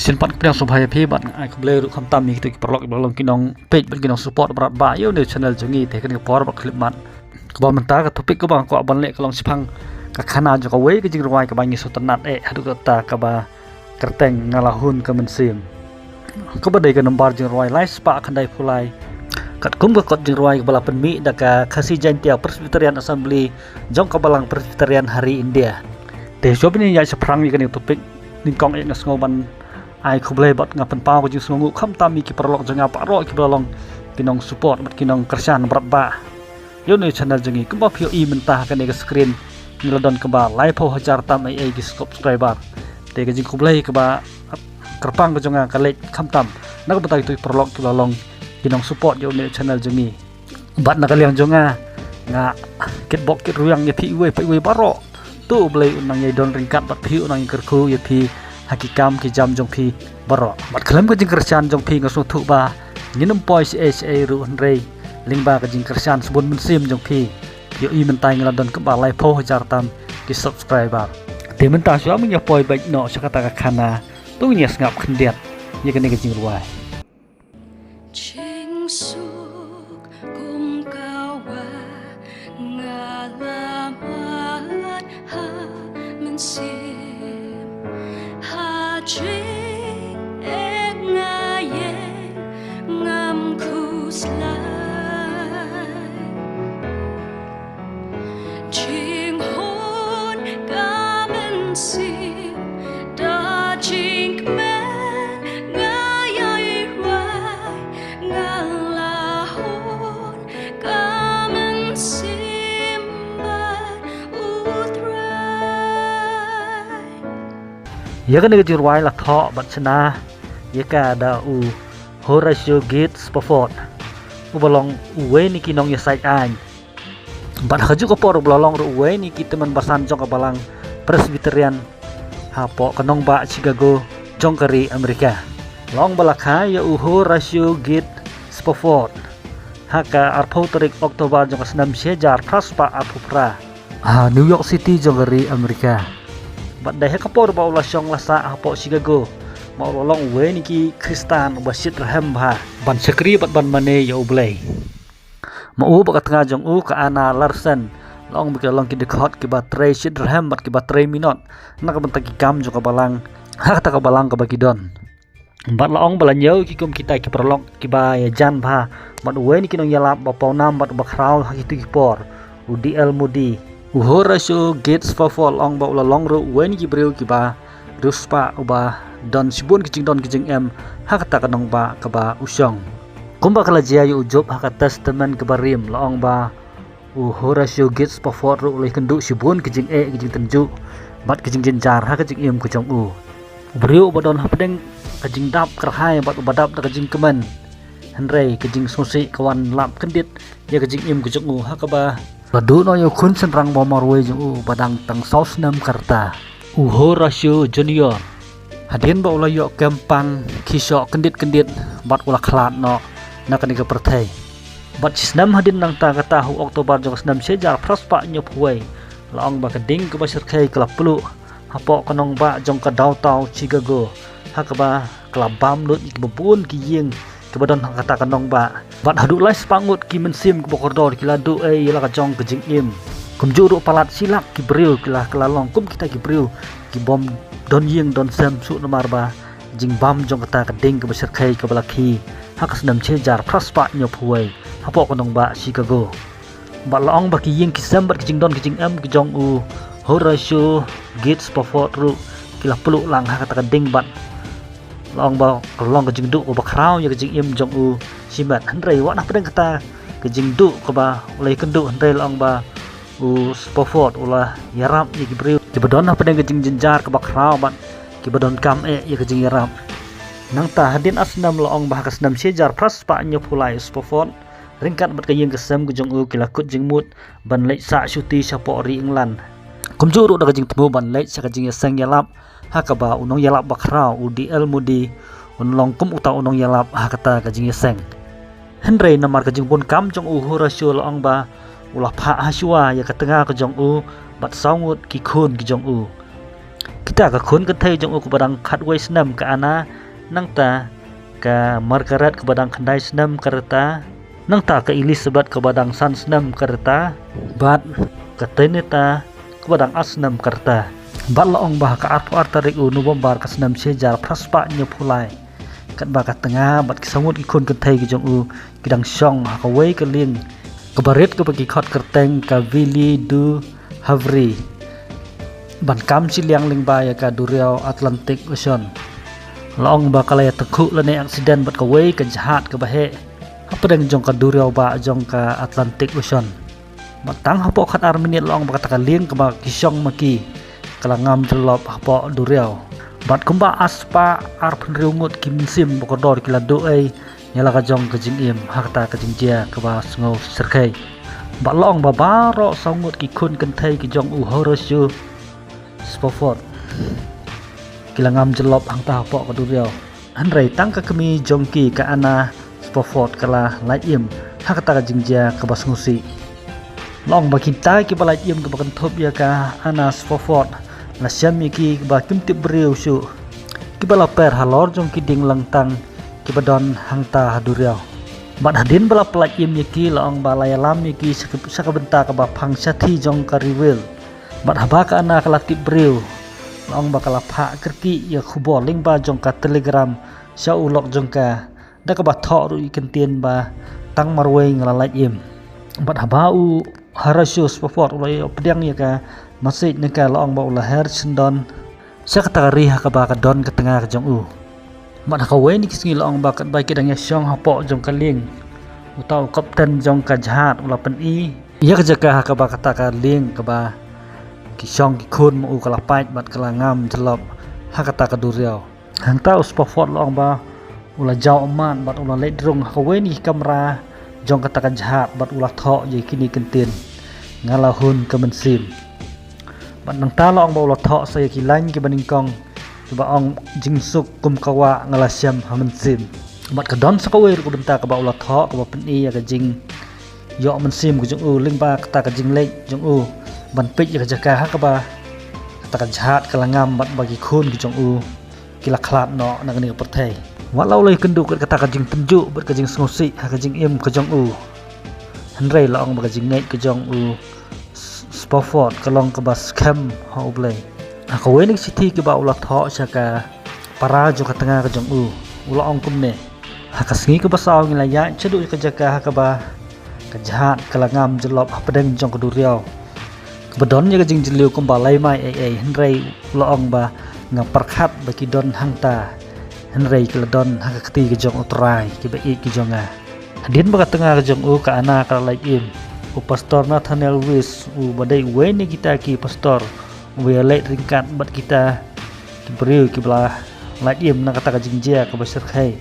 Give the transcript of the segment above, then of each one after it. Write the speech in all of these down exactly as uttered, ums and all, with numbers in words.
Chin pat ka pdiang sngewbha ïa phi bad ai khublei ruh khamtam ïa kito ki paralok ba long ki nongpeit bad ki nongsupport bad ba ïa une u channel jong ngi te kane ka por bad khyllipmat. Kaba mynta ka topic kaba nga kwah ban leh ka long shaphang ka khana jong kawei ka jingrwai kaba ngi sngewtynnat eh haduh katta kaba kyrteng Nga La Hun Ka Mynsiem. Kaba dei ka nombar jingrwai lai spah khyndai phew lai. Katkum ka kot jingrwai kaba la pynmih da ka Khasi Jaintia Presbyterian Assembly jong ka Balang Presbyterian ha ri India. Te shuwa ban ïaid shaphrang ïa kane ka topic nyngkong eh nga sngew ban ai khublei bad nga pynpaw ka jingsngewnguh khamtam ïa ki paralok jong nga baroh kiba la long ki nongsupport bad ki nongkyrshan bad ba ïa une u channel jong ngi. Kumba phi ïohi mynta ha kane ka screen ngi la don kumba laiphew hajar tam ei ei ki subscriber. Te ka jingkhublei kaba kyrpang ka jong nga ka leit khamtam na ka bynta kito ki paralok kiba la long ki nongsupport ïa une u channel jong ngi. Bad na ka liang jong nga nga kitbok kitrwiang ïa phi iwei pa iwei baroh. To U Blei un nang ïai don ryngkat bad phi, un nang ïai kyrkhu ïa phi ha ki kam ki jam jong phi baroh. Bad khlem ka jingkyrshan jong phi nga sngewthuh ba ngin ym poi shaei shaei ruh hynrei lyngba ka jingkyrshan shibun mynsiem jong phi. Phi ïohi mynta ngi la don kumba laiphew hajar tam ki subscriber. Te mynta shuwa ban ïa poi beit noh sha kata ka khana to ngin ïa sngap khyndiat ïa kane ka jingrwai. Jingsuk kum ka wah nga la mad ha mynsiem, ha jingeh nga ïeng ngam khuslai. Jinghun ka mynsiem da jingkmen nga ïai rwai, Nga La Hun Ka Mynsiem bad U Trai. Ïa kane ka jingrwai la thoh bad shna ïa ka da u Horatio Gates Spafford, uba long uwei na ki nongïasaid aiñ. Bad ha kajuh ka por uba la long ruh uwei na ki tymmen basan jong ka Balang Presbyterian hapoh ka nongbah Chicago jong ka ri Amerika. La ong ba la kha ïa u Horatio Gates Spafford ha ka arphew tarik October jong ka snem shi hajar phra spah arphew phra ha New York City jong ka ri Amerika. Bad dei ha ka por ba u la shong la sah hapoh Chicago ma u la long uwei na ki Khristan uba shit rhem bha ban shakri bad ban mane ïa U Blei. Ma u bad ka tnga jong u ka Anna Larsen la ong ba ki la long ki dkhot kiba trei shit rhem bad kiba trei minot na ka bynta ki kam jong ka Balang ha kata ka Balang kaba ki don. Bad la ong ba la ñiew ki kum kita ki paralok kiba ïajan bha bad uwei na ki nongïalap ba pawnam bad uba khraw ha kito ki por, u D L Moody. U Horatio Gates Spafford la ong ba u la long ruh uwei na ki briew kiba riewspah uba don shibun ki jingdon ki jingem ha kata ka nongbah kaba u shong. Kumba ka la jia ïa u Job ha ka Testament kaba rim, la ong ba u Horatio Gates Spafford ruh u la ïakynduh shibun ki jingeh, ki jingtynjuh bad ki jingjynjar ha ka jingim ka jong u. U briew uba don hapdeng ka jingdap kyrhai bad uba dap da ka jingkmen, hynrei ka jingsngewsih ka wan lap kyndit ïa ka jingim ka jong u ha kaba la duh noh ïa u khun shynrang ba marwei jong u ba dang tang saw snem ka rta, u Horatio Junior. Hadien ba u la ïoh kem pang, khie shoh kyndit kyndit bad u la khlad noh na kane ka pyrthei. Bad shi snem hadien nangta, kata ha u October jong ka snem shi hajar phra spah hynñiew phew wei, la ong ba ka ding kaba shyrkhei ka la pluh hapoh ka nongbah jong ka downtown Chicago, ha kaba ka la bam lut ïa kiba bun ki ïing kiba don ha kata ka nongbah. Bad haduh lai spah ngut ki mynsiem kiba kordor ki la duh ei ïa la ka jong ka jingim. Kumjuh ruh palat shi lak ki briew ki la kylla long kum kita ki briew ki bym don ïing don sem shuh namar ba jingbam jong kata ka ding kaba shyrkhei kaba la khie ha ka snem shi hajar phra spah hynñiew phew wei hapoh ka nongbah Chicago. Bad la ong ba ki ïing ki sem bad ki jingdon ki jingem ki jong u Horatio Gates Spafford ruh ki la pluh lang ha kata ka ding bad la ong ba ka long ka jingduh kaba khraw ïa ka jingim jong u shimet. Hynrei wat hapdeng kata ka jingduh kaba u la ïakynduh, hynrei la ong ba u Spafford u la ïarap ïa ki briew kiba don hapdeng ka jingjynjar kaba khraw bad kiba donkam eh ïa ka jingïarap. Nangta hadien ar snem, la ong ba ha ka snem shi hajar phra spah hynñiew phew lai, u Spafford ryngkat bad ka ïing ka sem ka jong u ki la kut jingmut ban leit sah shuti shapoh ri England. Kumjuh ruh da ka jingthmu ban leit sha ka jingïaseng ïalap ha kaba u nongïalap bakhraw u D L Moody un long kum uta u nongïalap ha kata ka jingïaseng. Hynrei namar ka jingbun kam jong u Horatio, la ong ba u la phah ha shuwa ïa ka tnga ka jong u bad saw ngut ki khun ki jong u. Kita ka khun kynthei jong u kaba dang khatwei snem ka Anna, nangta ka Margaret kaba dang khyndai snem ka rta, nangta ka Elizabeth kaba dang san snem ka rta, bad ka Tanita kaba dang ar snem ka rta. Bad la ong ba ha ka arphew ar tarik u November ka snem shi hajar phra spah hynñiewphew lai, katba ka tnga bad ki saw ngut ki khun kynthei ki jong u ki dang shong ha kawei ka lieng kaba rit kaba ki khot kyrteng ka Ville du Havre ban kam shiliang lyngba ïa ka duriaw Atlantic Ocean. La ong ba ka la ïatyngkhuh lane accident bad kawei ka jahaj kaba heh hapdeng jong ka duriaw bah jong ka Atlantic Ocean. Bad tang hapoh khatar minit la ong ba kata ka lieng kaba ki shong ma ki ka la ngam jyllop hapoh duriaw. Bad kumba ar spah arphew hynriew ngut ki mynsiem ba kordor ki la duh ei ïa la ka jong ka jingim ha kata ka jingjia kaba sngewsyrkhei. Bad la ong ba baroh saw ngut ki khun kynthei ki jong u Horatio Spafford ki la ngam jyllop hangta hapoh ka duriaw. Hynrei tang ka kmie jong ki ka Anna Spafford ka la lait im ha kata ka jingjia kaba sngewsih. La ong ba kita kiba lait im kiba kynthup ïa ka Anna Spafford la shem ïa ki kiba kim tip briew shuh, kiba la per halor jong ki dieng langtang kiba don hangta ha duriaw. Bad hadien ba la pyllait im ïa ki la ong ba la ïalam ïa ki sha ka, sha ka bynta kaba phang shathie jong ka Ri Wales. Bad haba ka Anna ka la tip briew, la ong ba ka la phah kyrkieh ïa ka khubor lyngba jong ka telegram sha u lok jong ka, da kaba thoh ruh ïa ki kyntien ba tang marwei nga la lait im. Bad haba u Horatio Spafford u la ïoh pdiang ïa ka message na ka, la ong ba u la her shisyndon sha kata ka ri ha kaba ka don ka tnga ka jong u. Bad ha kawei na ki sngi la ong ba katba ki dang ïashong hapoh jong ka lieng, uta u kapten jong ka jahaj u la pyni ïa ka jaka ha kaba kata ka lieng kaba ki shong ki khun ma u ka la pait bad ka la ngam jyllop ha kata ka duriaw. Hangta u Spafford la ong ba u la jaw ummat bad u la leit rung ha kawei na ki kamra jong kata ka jahaj bad u la thoh ïa kine ki kyntien, nga la hun ka mynsiem. Bad nangta la ong ba u la thoh sa ïa ki lain kiba nyngkong kiba ong, jingsuk kum ka wah nga la shem ha mynsiem. Bad ka don sa kawei ruh ka bynta kaba u la thoh kaba pyni ïa ka jingïoh mynsiem ka jong u lyngba kata ka jingleit jong u ban peit ïa ka jaka ha kaba kata ka jahaj ka la ngam bad ba ki khun ki jong u ki la khlad noh na kane ka pyrthei. Wat la u la ïakynduh kat kata ka jingtynjuh bad ka jingsngewsih ha ka jingim ka jong u, hynrei la ong ba ka jingngeit ka jong u S-, Spafford ka long kaba skhem ha U Blei. Ha kawei na ki shithi kiba u la thoh sha ka para jong ka tnga ka jong u, u la ong kumne: Ha ka sngi kaba saw ngi la ïaid shaduh ka jaka ha kaba ka jahaj ka la ngam jyllop hapdeng jong ka duriaw kaba don ïa ka jingjylliew kumba lai mai ei ei, hynrei u la ong ba nga pyrkhat ba ki don hangta, hynrei ki la don ha ka kti ka jong U Trai kiba ïeit ki jong nga. Hadien ba ka tnga ka jong u ka Anna ka la lait im, u Pastor Nathaniel West uba dei uwei na kita ki pastor uba ïaleit ryngkat bad kita ki briew kiba la lait im na kata ka jingjia kaba shyrkhei,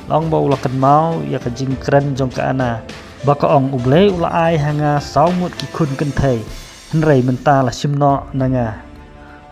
la ong ba u la kynmaw ïa ka jingkren jong ka Anna ba ka ong, U Blei u la ai ha nga saw ngut ki khun kynthei, hynrei mynta la shim noh na nga.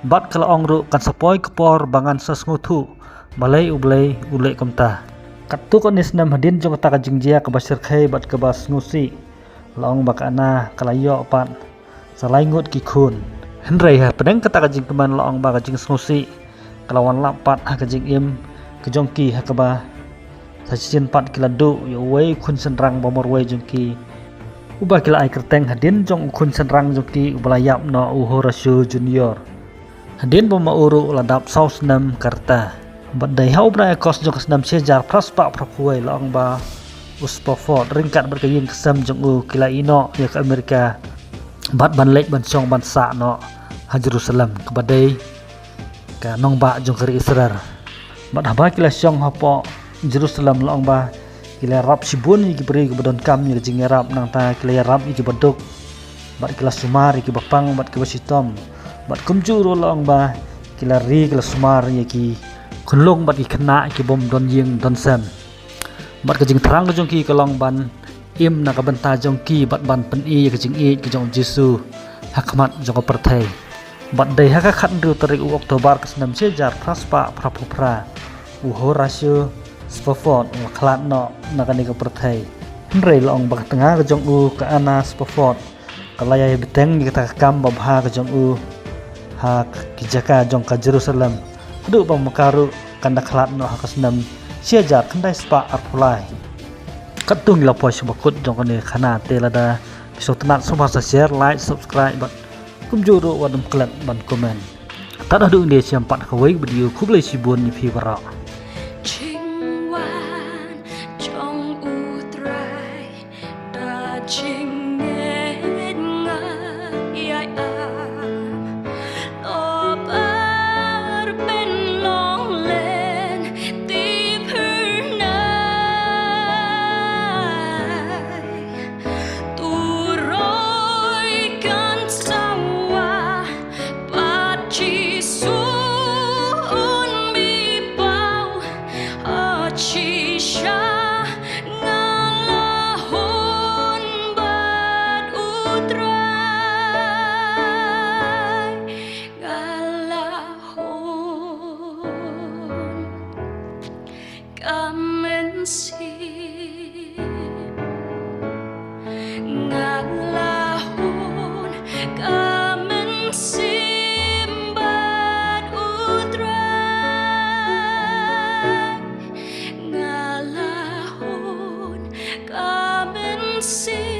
Bad ka la ong ruh, kan sa poi ka por ba ngan sa sngewthuh balei U Blei u leh kumta. Katto katne snem hadien jong kata ka jingjia kaba shyrkhei bad kaba sngewsih, la ong ba ka Anna ka la ïoh pat sa lai ngut ki khun. Hynrei hapdeng kata ka jingkmen la ong ba ka jingsngewsih ka la wan lap pat ha ka jingim ka jong ki ha kaba sa shisien pat ki la duh ïa uwei u khun shynrang ba marwei jong ki, uba ki la ai kyrteng hadien jong u khun shynrang jong ki uba la ïap noh, u Horatio Junior. Hadien ba ma u ruh la dap saw snem ka rta. Bad dei ha u bnai August jong ka snem shi hajar phra spah phra phew wei la ong ba u Spafford ryngkat bad ka ïing ka sem jong u ki la ïeh noh ïa ka Amerika bad ban leit ban shong ban sah noh ha Jerusalem kaba dei ka nongbah jong ka ri Israel. Bad haba ki la shong hapoh Jerusalem la ong ba ki la ïarap shibun ïa ki briew kiba donkam ïa ka jingïarap, nangta ki la ïarap ïa kiba duk, bad ki la sumar ïa kiba pang bad kiba shitom. Bad kumjuh ruh la ong ba ki la ri, ki la sumar ïa ki khunlung bad ki khynnah ki bym don ïing don sem. Bad ka jingthrang ka jong ki ka long ban im na ka bynta jong ki bad ban pyni ïa ka jingïeit ka jong U Jisu ha khmat jong ka pyrthei. Bad dei ha ka khathynriew tarik u October ka snem shi hajar phra spah phra phew phra, u Horatio Spafford u la khlad noh na kane ka pyrthei. Hynrei la ong ba ka tnga ka jong u ka Anna Spafford ka la ïai bteng ïa kata ka kam babha ka jong u ha ki jaka jong ka Jerusalem, haduh ba mynta ruh kan da khlad noh ha ka snem shi hajar khyndai spah arphew lai. Katto ngi la poi sha ba kut jong kane ka khana, te lada phi sngewtynnat sngewbha sa share, like, subscribe bad kumjuh ruh wat nym klet ban comment. Tad haduh ngin ïa shem pat ha kawei ka video, khublei shibun ïa phi baroh. Jingwan jong U Trai, da jingngeit nga ïai am. Lo bar pynlong lynti phyrnai. Tu roi kan sawa, bad Jisu un mih paw. Shisha nga la hun bad U Trai, nga la hun ka mynsiem. Nga la hun ka mynsiem bad U Trai. Nga la hun ka mynsiem.